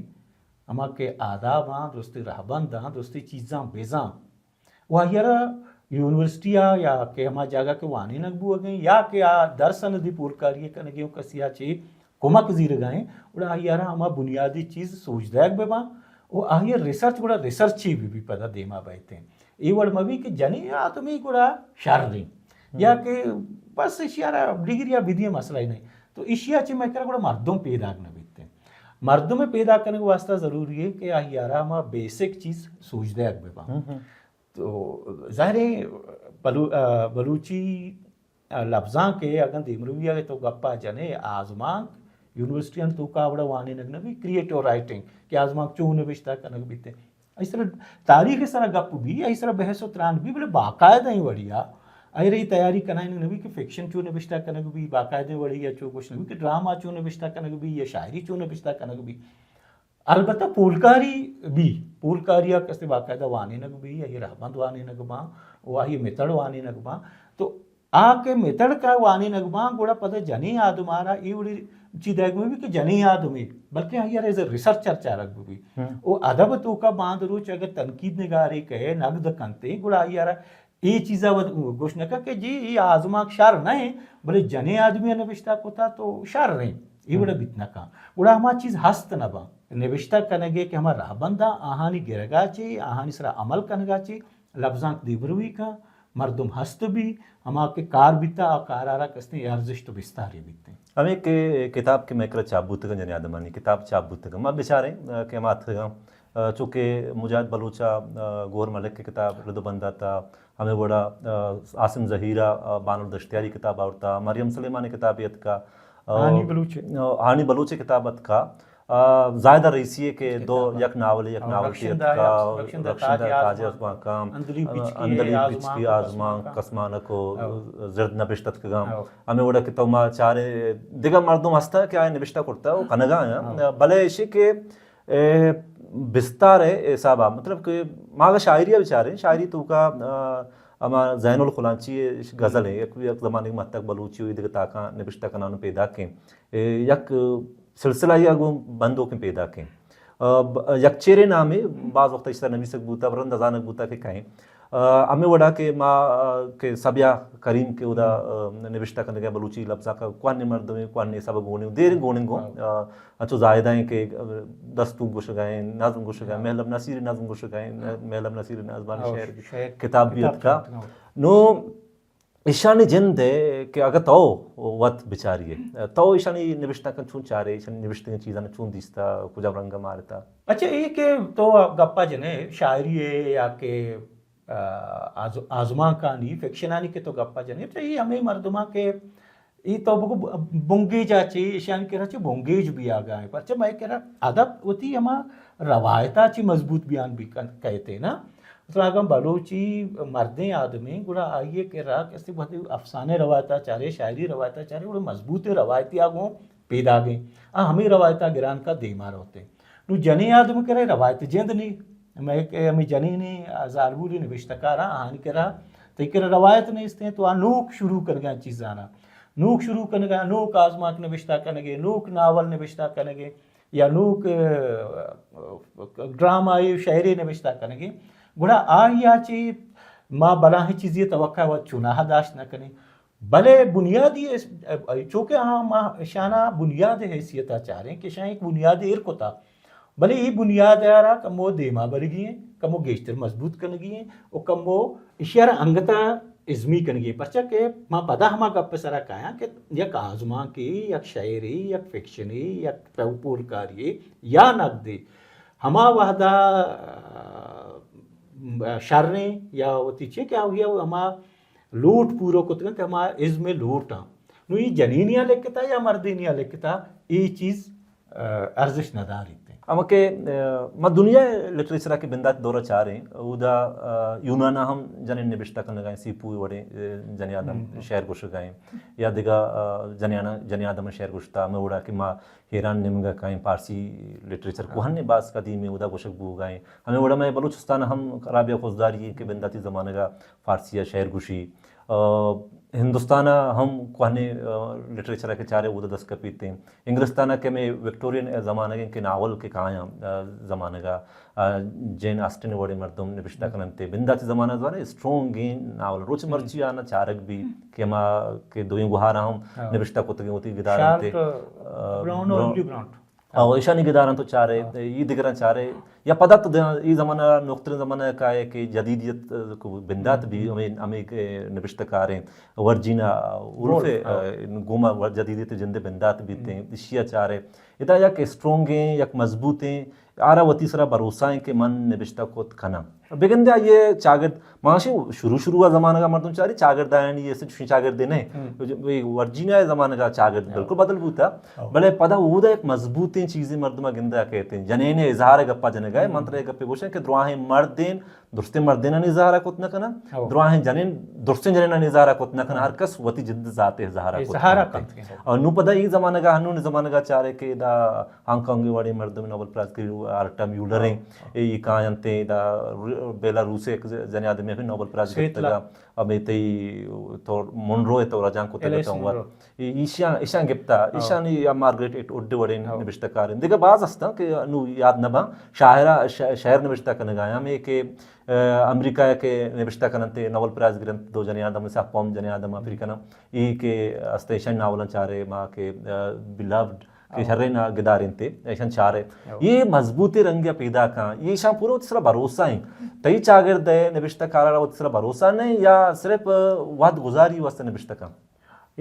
ہما کہ آداباں، درستیں رہبنداں، درستیں چیزاں بزاں۔ و آئی را یونیورسٹی آ یا کہ ہما جاگہ کہ وانینگ بوگیں یا کہ آ درس ندی پولکاری کنگیں و کسی آ چی کمک زیرگا ایں، گڑا آئی را ہما بنیادی چیز سوج دئیگ بباں و آئی ریسرچ گڑا ریسرچ چی بی بی پدا دیما بایتیں۔ اے وڑ مبی کہ جنیں آدمی گڑا شر دیں۔ یا کہ بس اشیارا ڈگری یا بدی مسئلہ ہی نہیں۔ تو اشیا چی میں کرا گڑا مردم پیدا نہ بیتیں۔ مردم پیدا کنگ واسطہ ضروری ہے کہ آئی را ہما بیسک چیز سوج دئیگ بباں۔ تو ظاہر ہے بلو-، آ، بلوچی لبزانک ء اگاں دیمروی ء تو گپ ء جنے، آزمانک یونیورسٹی انت توکا وڑا وانینگ نہ بی، کریئیٹو رائٹنگ کہ آزمانک چون نبشتہ کنگ بیتے، ای سر تاریخ سرا گپ بی، ای سرا بحث و تران بی، بلے باقاعدہ ای وڑیا ای رہی تیاری کنائینگ نہ بی کہ فکشن چون نبشتہ کنگ بی، باقاعدہ وڑیا چو گوشنگ بی کہ ڈرامہ چون نبشتہ کنگ بی یا شاعری چون نبشتہ کنگ بی۔ البتہ پولکاری بی، پولکاری ء کسے باقاعدہ وانینگ بی، آئی رہبند وانینگ باں، و آئی میتھڈ وانینگ باں۔ تو آ کہ میتھڈ کا وانینگ باں، گڑا پدا جنیں آدمارا اے وڑی چی دئیگ مہ بی کہ جنیں آدمے، بلکہ آئی ء ایز اے ریسرچر چارگ بہ بی۔ و ادب توکا باند روچ اگر تنقید نگارے کہے، نقد کنتے، گڑا آئی ء را اے چیزا وت گوش نہ کن کہ جی اے آزمانک شر نہ ایں، بلے جنیں آدمی ء نبشتہ کتا تو شر ایں، اے وڑا بیت نہ کن۔ گڑا ہما چیز ہست نہ باں۔ نبشتہ کنگے کہ ہما رہبنداں آہانی گرگا چی، آہانی سرا عمل کنگا چی، لبزانک دیمروی کن، مردم ہست بی، ہما کہ کار بیتا، آ کارا را کستیں ارزشت و بستاری بیتیں۔ ہمیں کہ کتاب کہ مئے کرا چاپ بوتگاں، جنی آدمانی کتاب چاپ بوتگاں، ما بچاریں، آ، کہ ہما اتکگاں، آ، چونکہ مجاہد بلوچ ء، آ، گوہر ملک ء کتاب رد و بند ء تا، ہمیں وڑا، آ، عاصم ظہیر ء، آ، بانل دشتیاری کتاب آورتا، مریم سلیمان ء کتابے اتکا، آ، ہانی بلوچ ء۔ آ، ہانی بلوچ ء کتاب اتکا، آ، زاہدہ رئیسی ء کہ دو، کتاب۔ یک ناولے، یک او، ناولے رخشندہ اتکا، یا رخشندہ رخشندہ تاج تاج آزمانک۔ آزمانک ء، اندلیب آ، بچکی اندلیب آزمانک، بچکی آزمانک، آزمانک۔ او۔ زرد نبشت اتکگاں۔ او۔ ہمیں وڑا کہ تو ما چارے دگہ مردم ہستا کہ آئے نبشتہ کرتا و کنگا آیاں۔ او۔ بلے اشی کہ اے، بستار ء حساب ء، مطلب کہ ما اگاں شاعری ء بچاریں، شاعری توکا، آ، ہما زین الخلانچی ء غزل ء، یک، یک زمانگ متک بلوچی و ایدگہ تاکاں نبشتہ کنان پیداکیں۔ اے، یک سلسلہ یا گوں بندوکیں پیداکیں۔ آ، ب-، یک چیرے نامے باز وقت اشتر نویسگ بوتا، رند زانگ بوتا کہ کہیں۔ آ، ہمے وڑا کہ ما، آ، کہ صبیہ کریم کہ اودا، آ، نبشتہ کنگے بلوچی لبزانک ء کوہنیں مردمے، کوہنیں حساب ء گونیں، دیر گونیں گوں، ہاں۔ آ، انچو زاہدہ ایں کہ دستوک گوشگا ایں، نظم گوشگا ایں، ہاں۔ مہلب نصیر نظم گوشگا ایں، ہاں۔ مہلب نصیر نظمانی ہاں، شعر شعر کتاب بھی کتاب اتکا۔ اتکا۔ نو ایشانی جند ء کہ اگہ تو وت بچاری ئے، تو ایشانی نبشتانکاں چون چارے، ایشانی نبشتگیں چیزاں چون دیستا، کجام رنگ ء مارتا؟ اچھا، اے کہ تو گپا جنے شاعری ء یا کہ، آ، آز-، آزمانکانی، فکشنانی کہ تو گپا جنے، تو اے ہمے مردماں کہ اے تو بگو ب-، بنگیج ء چے، ایشانی کرا چے بنگیج بیاگا ایں۔ پرچہ مئے کرا ادب وتی ہما روایتا چے مضبوط بیان بی کن-، کئیت نا۔ مثلاً اگاں بلوچی مردیں آدمے، گڑا آئی ء کرا کسے وھدے افسانہ روایت ء چارے، شاعری روایت ء چارے، گڑا مضبوطیں روایتے آ گوں پیداگیں۔ آ ہمے روایت ء گران کا دیما روتیں۔ نوں جنیں آدم کرے روایت جند نی۔ مئے کہ ہمے جنینیں زالبولیں نبشتہ کاراں آہانی کرا، تئی کرا روایت نیستیں، تو آ نوک شروع کنگا چیزانا۔ نوک شروع کنگا، نوک آزمانک نبشتہ کنگے، نوک ناول نبشتہ کنگے۔ یا نوک، ڈرامہ ء شعرے نبشتہ کنگے، گڑا آئی ء چہ ما بلاہیں چیزے توقع وت چوناہا داشت نہ کنیں۔ بلے بنیادی اس-، چونکہ آ ما اشانا بنیاد حیثیت ء چاریں کہ اشاں ایک بنیاد ایر کتا، بلے ای بنیاد ء را کمو دیما برگی ہیں، کمو گیشتر مضبوط کنگی ہیں و کمو اشی ء را انگتا ازمی کنگی، پرچا کہ ما پدا ہما گپ ء سرا کایاں کہ یک آزمانکے، یک شعرے، یک فکشنے، یک پو-، پولکارے یا نگدے ہما وہدا، آ، شریں یا وتی چے کہ آوہی ہما لوٹ پورو کتگن کہ ہما ازم لوٹاں۔ نو ای جنینیاں لکھتا یا مردینیاں لکھتا، ای چیز ارزش نہ داریت۔ ہما کہ، آ، ما دنیا ء لٹریچر ء کہ بندات دور ء چاریں، اودا، آ، یونان ء ہم جنین نبشتہ کنگ ء سیپو وڑیں، آ، جنی آدم ہم، ہم۔ شعر گوشگ ء یا دگہ، آ، جنیانا-، جنی آدم شعر گوشتا، ہمے وڑا کہ ما ایران نیمگ ء کائیں پارسی لٹریچر ہاں۔ کوہن باز قدیم اودا گوشگ بوگ ء۔ ہمے وڑا مئے بلوچستان ہم رابعہ خضداری کہ بنداتی زمانگ ء فارسی ء شعر گوشی۔ آ، ہندوستان ء ہم کوہنیں، آ، لٹریچر ء کہ چارے اود ء دست کپیت انت۔ انگلستان ء کہ ہمے وکٹورین زمانگ انت کہ ناول کہ کایاں، آ، زمانگ ء، آ، جین آسٹن وڑیں مردم نبشتہ ہم۔ کننت۔ بندات زمانگ ء زانے اسٹرونگ این ناول۔ روچ ہم۔ مرچی آنا چارگ بی ہم۔ کہ ہما کہ دوئیں گوہار ہم ہاں۔ نبشتہ کتگیں وتی گدار انت۔ شارلٹ آ، براؤن اور براؤن۔ ایملی برانٹ۔ او ایشانی گداراں تو چارے، ہاں۔ ای دگراں چارے، یا پدا تو دے-، ای زمانہ نوکترین زمانہ کائے کہ جدیدیت، آ، کو بندات بی، ہم۔ ہمیں، ہمیں کہ نبشتہ کاریں، ورجینا وولف، وولف، ہاں۔ آ، گوما ور-، جدیدیت جندے بندات بیتیں، ہم۔ اشیا چارے۔ ادا یک اسٹرونگیں، یک مضبوطیں، آرا وتی سرا بھروسہ ہیں کہ من نبشتہ کت کناں۔ بگندے آئی ء چاگرد، ماشی شروع شروع ء زمانگ ء مردم چاری چاگرد آیانی ایسے چوشیں چاگردے نہ۔ ہم۔ اے ورجینا ء زمانگ ء چاگرد ہاں۔ بالکل بدل بوتا۔ ہاں۔ بلے پدا اودا یک مضبوطیں چیزے مردم ء گندگ ء کیت۔ جنین ء اظہار ء گپا جنگ ء، ہم۔ من ترا یک گپے گوشاں کہ دراہیں مردین درستیں مردینانی اظہار ء کت نہ کناں، ہاں۔ دراہیں جنین درستیں جنینانی اظہار ء کت نہ کناں، ہاں۔ ہر کس وتی جند ذات ء اظہار ء کت اظہار ء کنت۔ کنت۔ اور نوں پدا ای زمانگ ء ہنون زمانگ ء چارے کہ ادا ہانگ کانگ وڑیں مردم نوبل پرائز گری آرٹا میولر ہیں۔ ہاں۔ اے کاینت ادا بیلاروس ء یک جنی آدمی ہم نوبل پرائز سویتلا۔ گپتگا۔ اب اے تئی تو مونرو ء تو رجان کتگ ایلیس تو وت۔ مونرو۔ اے ایشاں، ایشاں گپتا، ہاں۔ ایشانی یا مارگریٹ ایٹ وڈ وڑیں ہاں۔ نبشتہ کار ہیں۔ دگہ باز ہستاں کہ نو یاد نہ باں۔ شاعرہ، ش-، شعر نبشتہ کنگا ہیں۔ ہمیں کہ، آ، امریکہ کہ نبشتہ کننت نوبل پرائز گرنت دو جنی آدم، سیاہ قوم جنی آدم افریقہ نا۔ ای کہ است ایشان ناولاں چارے ما کہ، آ، بیلوڈ کہ شریں ءَ گدار انت، ایشاں چارے۔ اے مضبوطیں رنگ ءَ پیدا کن، ایشاں پورا وتی سرا بھروسہ ایں۔ تئی چاگرد ءِ نبشتہ کاراں وتی سرا بھروسہ نہ ایں یا صرف وھد گزاری واسطہ نبشتہ کن؟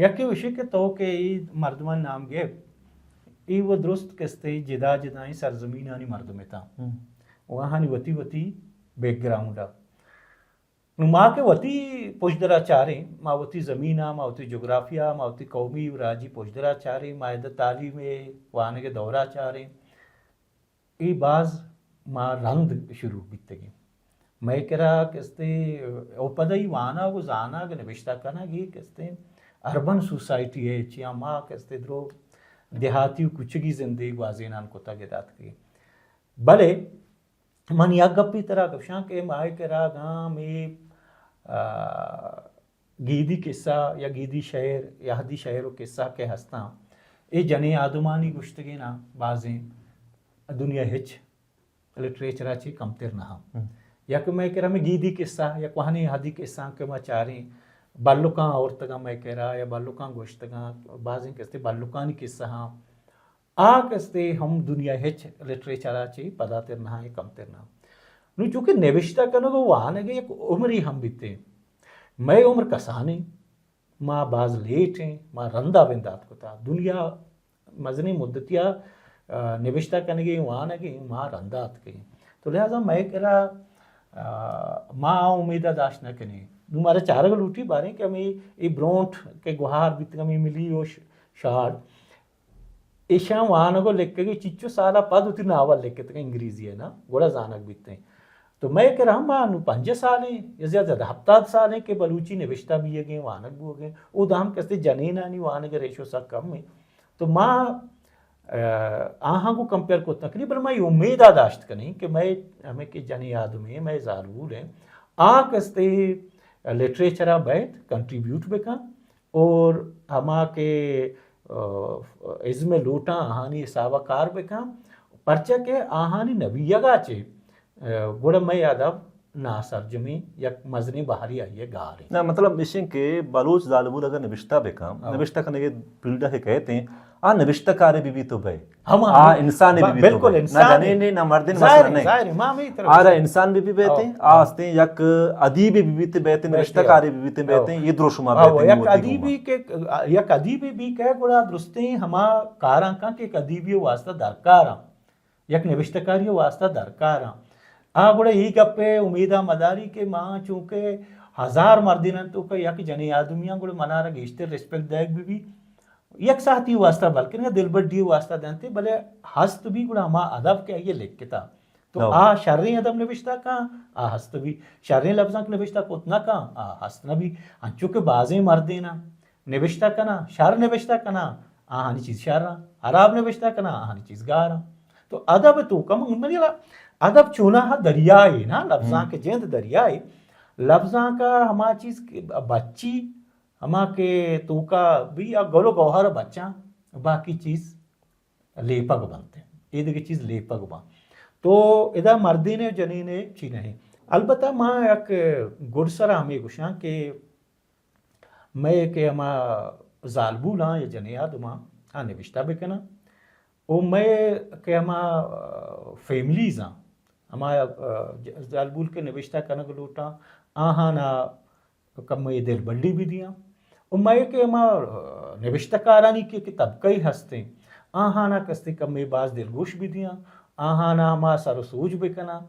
یکے وشی کہ تو کہ اے مردمانی نام گپت، اے و درست کستے جدا جدائیں سرزمینانی مردم اتاں۔ و آہانی وتی وتی بیک گراؤنڈ ءَ۔ نوں ما کہ وتی پژدرا چاریں، ما وتی زمین ءَ، ما وتی جغرافیہ ءَ، ما وتی قومی و راجی پژدرا چاریں، ما ادا تعلیم ءِ وانگ ءِ دورا چاریں، اے باز ما رند شروع بیتگیں۔ مئے کرا کستے او پدا ای وانگ و زانگ نبشتہ کنگ ای کستے اربن سوسائٹی ءِ چیا ما کستے درو دیہاتی و کوچگی زندگی گوازینان کتگ ءُ داتگیں۔ بلے من یک گپے ترا گوشاں کہ مئے کرا گاں ہمے، آ، گیدی قصہ یا گیدی شعر یا ہدی شعر و قصہ کہ ہستاں، اے جنیں آدمانی گوشتگیں نا، بازیں دنیا ہچ لٹریچر ءَ چی کمتر نہ ہاں۔ یک مئے کرا ہمے گیدی قصہ یا کوہنیں ہدی قصہ کہ ما چاریں، بلکاں آورتگاں مئے کرا یا بلکاں گوشتگاں، بازیں کستے بلکانی قصہ ہاں۔ آ کستے ہم دنیا ہچ لٹریچر ءَ چی پداتر نہ ایں، کمتر نہ۔ نوں چونکہ نبشتہ کنگ و وانگ یک عمرے ہم بیتیں۔ مئے عمر کسانیں، ما باز لیٹ ایں، ما رندا بندات کتا۔ دنیا مزنیں مدتیا، آ، نبشتہ کنگیں، وانگیں، ما رندا اتکیں۔ تو لہذا مئے کرا، آ، ما آ امیدا داشت نہ کنیں۔ نوں مارا چارگ لوٹی باریں کہ ہمے اے برونٹ کہ گوہار بیتگ، ہمے ملی و ش-، شاڑ ایشاں وانگ و لکھگ ءَ چنچو سال ءَ پد وتی ناول لکھتگ انگریزی ءَ نا، گڑا زانگ بیتیں۔ تو مئے کرا ہم ما نوں پنجاہ سال ایں یا زیادہ زیادہ ہپتاد سال ایں کہ بلوچی نبشتہ بیگ ایں، وانگ بوگ ایں۔ اودا ہم کستے جنینانی وانگ ءِ ریشو سک کم ایں۔ تو ما، آ، آہاں گوں کمپیئر کت نہ کنیں، بلے ما اے امیدا داشت کنیں کہ مئے ہمے کہ جنیں آدم ایں، مئے زالبول ایں، آ کستے لٹریچر ءَ بیت کنٹریبیوٹ بکن۔ اور ہما کہ، آ، ازم لوٹاں آہانی حساب ءَ کار بکن، پرچا کہ آہانی نبیگ ءَ چے، آ، گڑا مئے ادب ناسرجمیں یک مزنیں بہرے آئی ءَ گار ایں۔ نہ، مطلب ایش ایں کہ بلوچ زالبول اگر نبشتہ بکن، ہاں۔ نبشتہ کنگ ءِ فیلڈ ءَ کہ کئیت ایں، آ نبشتہ کارے بہ بیت تو بئے۔ ہما، آ ہما۔ انسانے بہ بیت تو بئے۔ نہ جنینے، نہ مردینے، مسئلہ نہ ایں۔ ظاہر ایں، ما ہمے طرف آ را انسان بہ بیت، آ ہستیں یک ادیبے بہ بیت بیت، نبشتہ کارے بہ بیت بیت، اے درو شما بیت، یک ادیبے کہ، یک ادیبے بہ بیت کہ گڑا درستیں ہما کاراں کن کہ یک ادیبے واسطہ درکاراں، یک نبشتہ کارے واسطہ درکاراں۔ آ گڑا اے گپ ءِ امیدا مداری کہ ما چونکہ ہزار مردیناں توکا یک جنیں آدمیاں، گڑا منارا گیشتر ریسپیکٹ دئیگ بہ بیت۔ یک ساعتی واسطہ بلکن یا دلبڈی واسطہ دنتے، بلے ہست بی گڑا ہما ادب کہ آئی ءَ لکھتا۔ تو آ شریں ادب نبشتہ کن، آ ہست بی۔ شریں لبزانک نبشتہ کت نہ کن، آ ہست نہ بی۔ انچو کہ بازیں مردیناں نبشتہ کناں، شر نبشتہ کناں، آہانی چیز شراں، ہراب نبشتہ کناں، آہانی چیز گاراں۔ تو ادب توکا من، منی ادب چوناہا دریائے نا، لبزانک جند دریائے۔ لبزانک ءَ ہما چیز کہ بچی، ہما کہ توکا بی آ گل و گوہر بچاں، باقی چیز لیپگ بنت۔ اے دگہ چیز لیپگ بنت۔ تو ادا مردینے و جنینے چی نہ ایں۔ البتہ ما یک گڈ سرا ہمے گوشاں کہ مئے کہ ہما زالبولاں یا جنیں آدماں آ نبشتہ بکناں۔ و مئے کہ ہما، آ، فیملیز آں، ہما، آ، ج-، زالبول کہ نبشتہ کنگ لوٹاں، آہانا کمے دلبڈی بہ دیاں۔ و مئے کہ ہما، آ، نبشتہ کارانی کہ، کہ طبقہ ہستیں، آہانا کستے کمے باز دلگوش بہ دیاں، آہانا ہما سر و سوج بکناں۔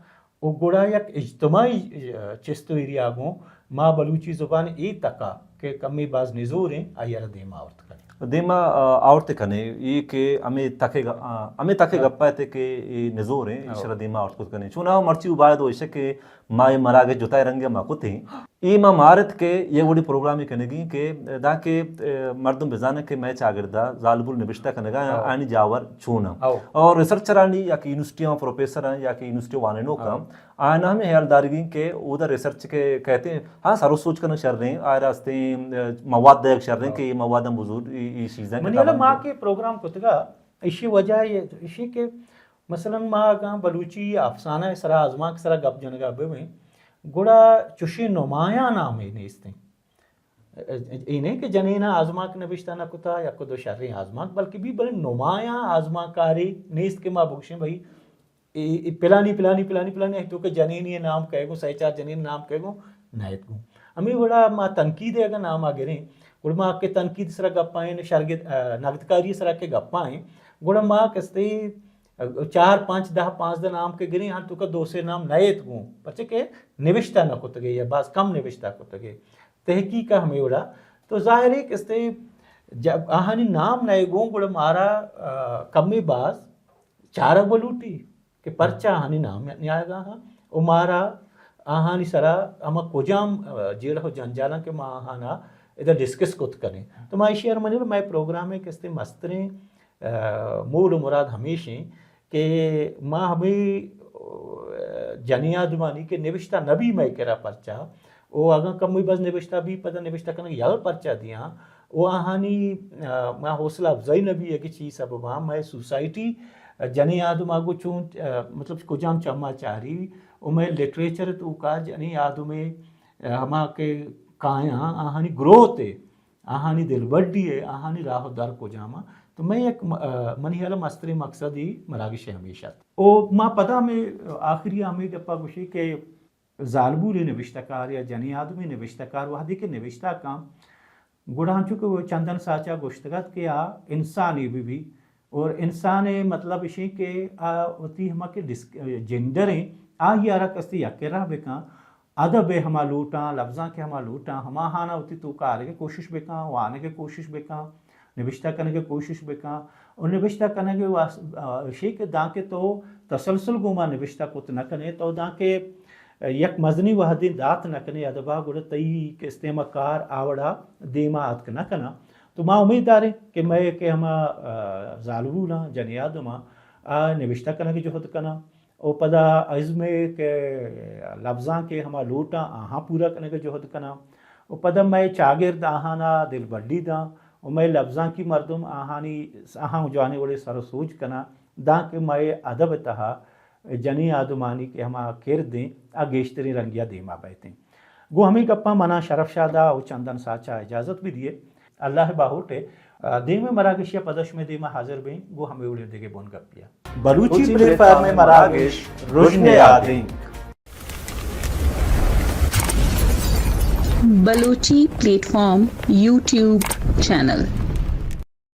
و گڑا یک اجتماعی، آ، چست و ایریا گوں ما بلوچی زبان اے تکا کہ کمے باز نزوریں، آئی ءَ را دیما آورت کنیں۔ دیما، آ، آورت کنیں، اے کہ ہمے تک ءِ گ-، آ، ہمے تک ءِ گپ ءَ کہ اے نزوریں، ایش را دیما آورت کت کنیں۔ چوناہا مرچی او باید ایش کہ ما اے مراگش جتا رنگ ءَ ما کتیں۔ اے ما مارت کہ یک وڑیں پروگرامے کنگی کہ دانکہ، آ، مردم بزانن کہ مئے چاگردا زالبول نبشتہ کنگا، آنی جاور چوناں۔ اور ریسرچرانی یا کہ یونیورسٹی ءِ پروفیسر ایں یا کہ یونیورسٹی وانینوک ایں، آیاں ہمے ہیال دارگی کہ اودا ریسرچ کہ کئیت ایں، ہاں، سر و سوج کنگ شریں، آئرا ہستیں، آ، مواد دئیگ شریں کہ اے مواداں بزور، اے، اے چیزاں منی کتاباں ما کہ پروگرام کتگا، ایشی وجہ اے، ایشی کہ مثلاً ما اگاں بلوچی افسانہ ءِ سرا، آزمانک ءِ سرا گپ جنگا ببیں، گڑا چوشیں نمایاں نامے نیستیں۔ اے نہ کہ جنین ءَ آزمانک نبشتہ نہ کتا یا کو دو شریں آزمانک، بلکہ بی بلے نمایاں آزمانکاری نیست کہ ما بگشیں بھئی اے، اے پلانی، پلانی، پلانی، پلانی، تو کہ جنینی نام کئے گوں، سئے چار جنین نام کئے گوں، نئیت گوں۔ ہمے وڑا ما تنقید ءَ اگاں نام ءَ گریں، گڑا ما کہ تنقید سرا گپائیں، شرگد، آ، نگدکاری سرا کہ گپائیں، گڑا ما کستے چار، پنچ، دہ، پانزدہ نام کہ گریں، ہاں تو کہ دو سے نام نئیت گوں، پرچہ کہ نوشتہ نہ کتگے یا باز کم نوشتہ کتگے۔ تحقیق ہمے وڑا۔ تو ظاہر ہے کستے جب آہانی نام نئے گوں، گڑا مارا، آ، کمی باز چارگ و لوٹی کہ پرچا آہانی نام نیائگا ہاں و مارا آہانی سرا ہما کجام، آ، جیڑہ و جنجالاں کہ ما آہانا ادا ڈسکس کت کنیں۔ تو ما ایشی ار منی مئے پروگرام ءِ کستے مستریں، آ، مول و مراد ہمیشیں کہ ما ہمے، آ، جنی آدمانی کہ نوشتہ نبی مئے کرا پرچا، او اگاں کمی بز نوشتہ بی، پدا نوشتہ کنگ یل پرچا دیاں، و آہانی، آ، ما حوصلہ افزائی نہ بی کہ چی سبباں مئے سوسائٹی، آ، جنیں آدم آ گو چون، آ، مطلب کجام چما چاری و مئے لٹریچر توکا جنیں آدم، آ، ہما کہ کایاں آہانی گروتھ ءِ، آہانی دلبڈی ءِ، آہانی راہ و در کجام آ۔ تو مئے یک م-، آ، منی حیال ءَ مستریں مقصد ای مراگش ہمیش ات۔ او ما پدا ہمے آخری ہمے گپا گوشی کہ زالبولے نبشتہ کار یا جنیں آدمے نبشتہ کار وہدے کہ نبشتہ کن، گڑا ہنچو کہ چندن ساچا گوشتگ ات کہ آ انسانے بہ بی، اور انسان ءِ مطلب اشیں کہ آ وتی ہما کہ ڈس-، جینڈر ایں، آئی ءَ را کستے یک راہ بکن، ادب ءِ ہما لوٹاں، لبزانک ءِ ہما لوٹاں، ہماہانا وتی توکا آرگ ءِ کوشش بکن، وانگ ءِ کوشش بکن، نبشتہ کنگ ءِ کوشش بکن۔ و نبشتہ کنگ ءِ واس-، آ، اشی کہ دانکہ تو تسلسل گوما نبشتہ کت نہ کنے، تو دانکہ یک مزنیں وہدے دات نہ کنے ادبا، گڑا تئی کہ استعمال کار آ وڑا دیما آتک نہ کناں۔ تو ما امید داریں کہ مئے کہ ہما، آ، زالبولاں، جنی آدماں، آ نبشتہ کنگ ءِ جہد کناں۔ و پدا ازمے کہ لبزانک ءِ ہما لوٹاں آہاں پورا کنگ ءِ جہد کناں و پدا مئے چاگرد آہانا دلبڈی داں و مئے لبزانکی مردم آہانی، آہاں جوانیں وڑے سر و سوج کناں، دانکہ مئے ادب ءِ تہا جنیں آدمانی کہ ہما کرد ایں، آ گیشتریں رنگیا دیما بئیتیں۔ گوں ہمے گپاں منا شرف شادا و چندن ساچا اجازت بدیے۔ اللہ باہوٹ ءِ، آ، دیمے مراگشیا پدا شمئے دیما حاضر بیں، گوں ہمے وڑیں دگہ بن گپیا۔ بلوچی پلیٹ فارم ءِ مراگش رژن ءِ آدینک۔ Balochi plate form YouTube channel.